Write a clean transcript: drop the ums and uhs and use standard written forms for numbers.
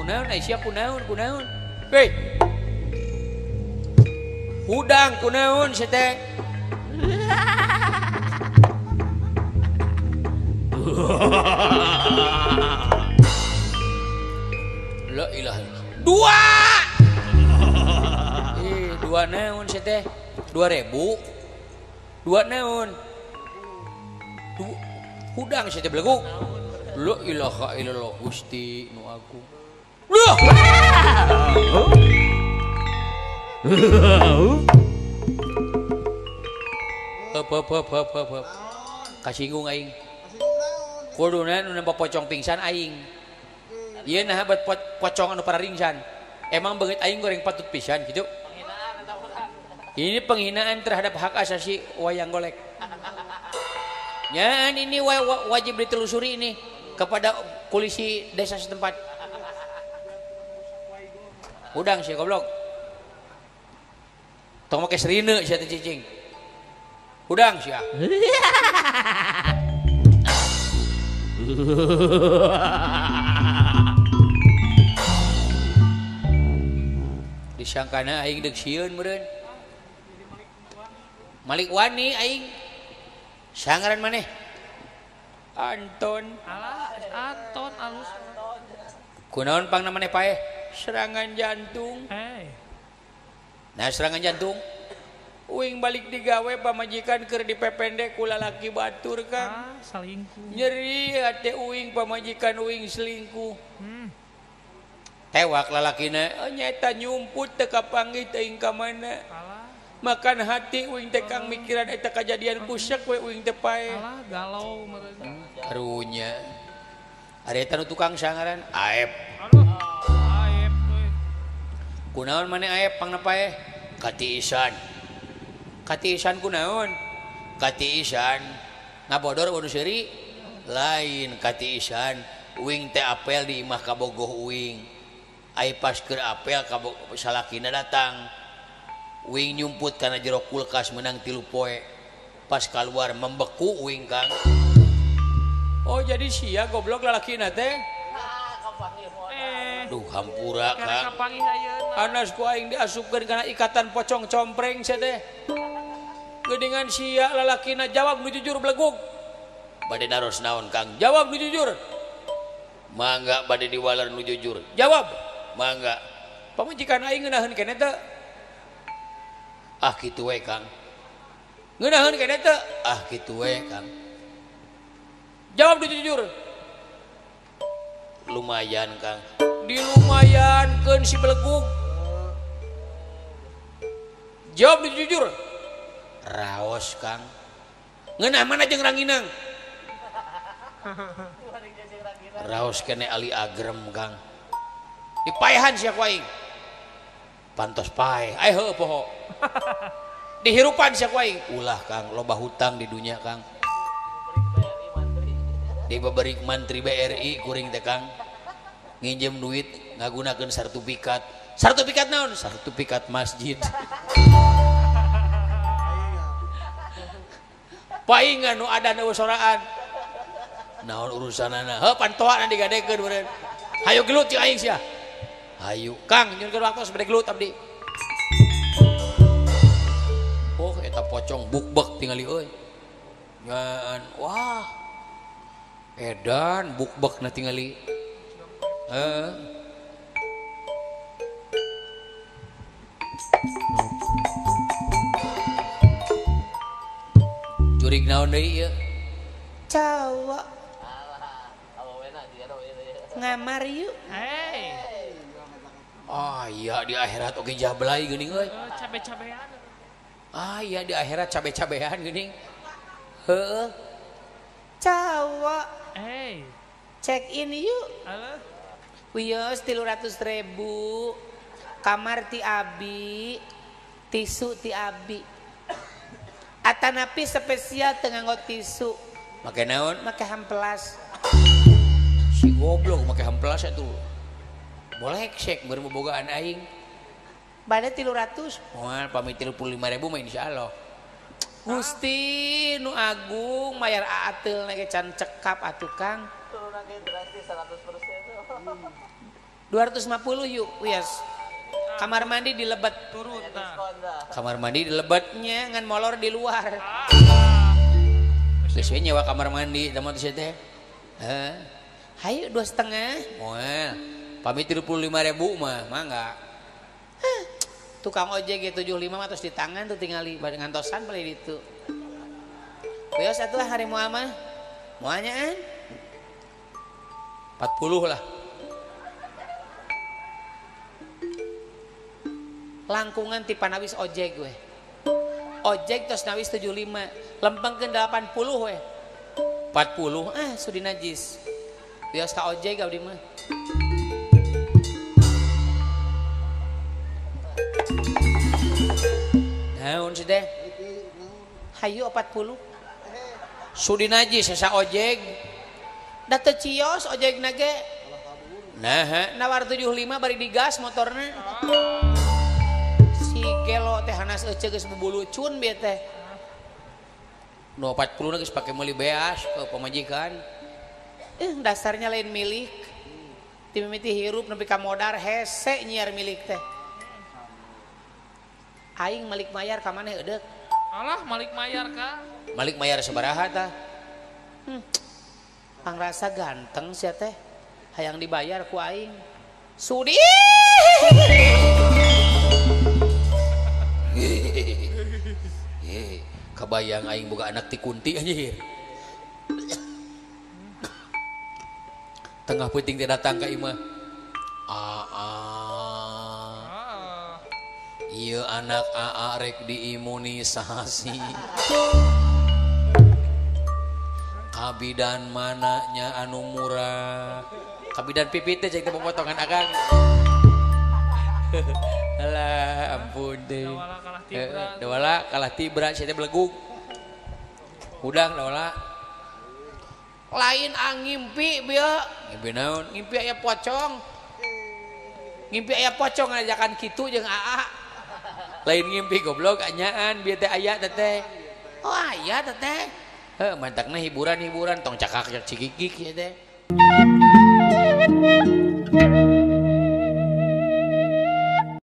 Kunaon Aisyah kunaon kunaon. Hei. Hudang kunaon sia teh. La ilaha illallah. Dua. Dua naon sia teh? 2000. Dua naon? Hudang sia teh beleguk. La ilaha illallah Gusti nu agung. Loh. Heup heup heup heup heup. Kasinggung aing. Kuduna nu nempo pocong pingsan aing. Ieu nah bet pocong anu pararingsan. Emang beungeut aing goreng patut pisan gitu. Ini penghinaan terhadap hak asasi wayang golek. Nyan ini wajib ditelusuri ini kepada polisi desa setempat. Udang sih goblok. Tong make serine sia teh cicing. Udang sia. Disangkana aing deuk sieun meureun. Malik wani aing. Sangaran maneh? Anton. Alah, Anton alus. Kunaon pangna maneh paeh? Serangan jantung. Hey. Nah serangan jantung. Uing balik digawe pamajikan keur dipependek ku lalaki batur Kang. Ah, selingkuh. Nyeri hate uing pamajikan uing selingkuh. Tewak lalakina, oh, nyata nyumput teu kapanggih teuing ka mana. Alah. Makan hati uing teh Kang mikiran eta kajadian kusek we uing teh paeh. Alah, galau meureun. Karunya. Ari eta nu tukang sangaran Aep. Aduh. Aep euy. Kunaon maneh Aep pangna paeh? Katiisan. Katiisan kunaon? Katiisan ngabodor nu seuri lain katiisan uing teh apel di imah kabogoh uing. Ai pas keur apel salakina datang. Uing nyumput kana jero kulkas menang 3 poe. Pas keluar membeku uing Kang. Oh jadi sia goblok lalakina teh. Duh hampura Kang. Anas ku aing diasupkeun kana ikatan pocong compreng sia teh. Geuningan sia lalakina jawab nu jujur belegug. Bade naros naon Kang? Jawab nu jujur. Mangga bade diwaler nu jujur. Jawab. Mangga. Pamajikan aing ngeunaheun keneh teu? Ah kitu we Kang. Ngeunaheun keneh teu? Ah kitu we Kang. Jawab nu jujur. Lumayan Kang. Dilumayankeun si belegug. Jawab nu jujur. Raos Kang. Ngeunah mana jeung ranginang? Raos kene ali agrem Kang. Dipaehan sia ku aing. Pantos paeh. Ai heuh poho. Dihirupan sia ku aing. Ulah Kang, loba hutang di dunya Kang. Dibeberi mantri BRI kuring teh Kang. Nginjem duit ngagunakeun sertifikat. Sertifikat naon? Sertifikat masjid. Paingan nu ada nu soraan. Naon urusanana? Heuh pantoana digadekeun meureun. Hayu gelut jeung aing sia. Hayu Kang, nyuhunkeun waktos bade gelut abdi. Oh eta pocong bukbek tingali euy. Nyan, wah. Edan bukbekna tingali. Heeh. Jurig naon deui ieu? Cowok. Ngamar yuk. Hey. Ah iya di akhirat oge jablay geuning euy. Cabe-cabean. Ah iya di akhirat cabe-cabean geuning. Heeh. Cowok. Hey. Check in yuk. Halo. Wios 300.000. Kamar ti abi, tisu ti abi. Atanapi spesial teu nganggo tisu. Make naon? Make hamplas. Si goblok make hamplas atuh. Boleksek beureum bobogaan aing. Bade 300. Moal pamit 35.000 mah insyaallah. Gusti nu agung mayar aateul ge can cekap atuh Kang. Turunna ge drastis 100%. 250 yuk, wios. Kamar mandi di lebet. Turun tah. Kamar mandi di lebetnya ngan molor di luar. Geus we nyewa kamar mandi da mah teh. Heh. Hayu 2,5. Moal. Pamit 35.000 mah, mangga. Tukang ojek ge 75 mah tos di tangan tuh tingali bade ngantosan paling ditu. Wios atuh hari moal mah. Moalnya an? 40 lah. Langkungan ti panawis ojek we. Ojek tos nawis 75, lempengkeun 80 we. 40 ah sudi najis. Wios ka ojek abdi mah. Naon sih teh? Hayu 40. Sudi najis sesa ojek. Da teu cios ojek na ge. Nah, nawar 75 bari digas motorna. Si gelo teh hanas ece geus bubulucun bieu teh. Nu 40 na geus pake meuli beas ke pamajikan. Dasarnya lain milik. Ti mimiti hirup nepi ka modar hese nyiar milik teh. Aing malik mayar ka maneh eudek. Alah malik mayar ka. Malik mayar sabaraha tah? Pangrasa ganteng sia teh. Hayang dibayar ku aing. Sudi. Kabayang aing boga anak ti kunti anjir. Tengah peuting teh datang ka imah. Aa. Ieu anak aa rek diimunisasi. Kabidan mananya anu murah. Kabidan pipit teh cek teh potongan akang. Alah ampun deh. Dawala kalah tibra sia teh belegug. Hudang dawala. Lain ngimpi bieu. Ngimpi naon? Ngimpi aya pocong. Ngimpi aya pocong ngajakan kitu jeung aa. Lain ngimpi goblok anyaan bieu teh aya teh. Oh aya teh. Heuh mantakna hiburan-hiburan tong cakak cikikik ieu teh.